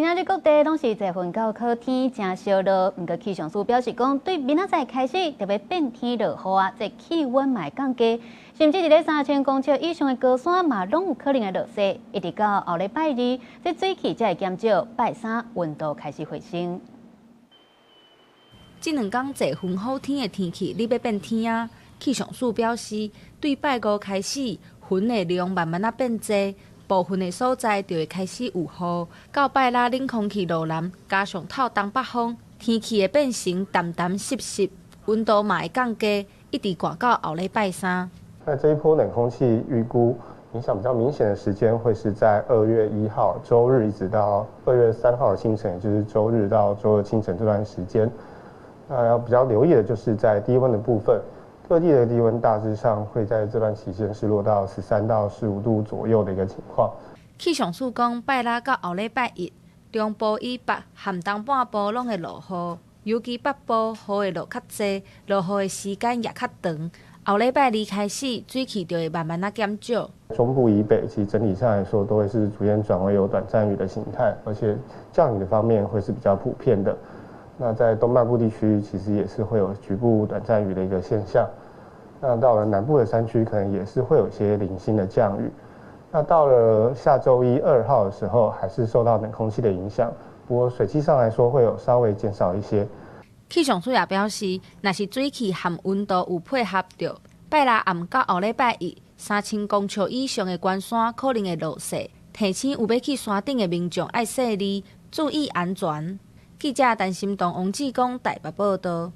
今仔日各地攏是濟雲到好天，誠燒熱。毋過氣象署表示講，對明仔載開始就欲變天落雨啊，這氣溫嘛會降低，甚至佇咧3000公尺以上的高山嘛，攏有可能會落雪。一直到後禮拜二，這水汽才會減少，拜三溫度開始回升。這兩工濟雲好天的天氣，你欲變天啊！氣象署表示，對拜五開始，雲的量慢慢仔變濟。部分的所在就會開始有雨，到拜六冷空氣落南，加上透東北風，天氣會變成澹澹濕濕，溫度嘛會降低，一直寒到後禮拜三。那這一波冷空氣預估影響比較明顯的時間會是在2月1號週日，一直到2月3號的清晨，也就是週日到週二清晨這段時間。那要比較留意的就是在低溫的部分，各地的低溫大致上會在這段期間是落到13到15度左右的一個情況。氣象署講，拜六到後禮拜一，中部以北和東半部攏會落雨，尤其北部雨會落較濟，落雨的時間也較長。後禮拜二開始，水汽就會慢慢仔減少。中部以北，其實整體上來說都會是逐漸轉為有短暫雨的形態，而且降雨的方面會是比較普遍的。那在東半部地區，其實也是會有局部短暫雨的一個現象。那到了南部的山區，可能也是會有些零星的降雨。那到了下週一2號的時候，還是受到冷空氣的影響，不過水汽上來說會有稍微減少一些。氣象署也表示，若是水汽和溫度有配合著，拜六暗到後禮拜一，3000公尺以上的懸山可能會落雪，提醒有欲去山頂的民眾愛細膩，注意安全。記者陳心東、王志剛台北報道。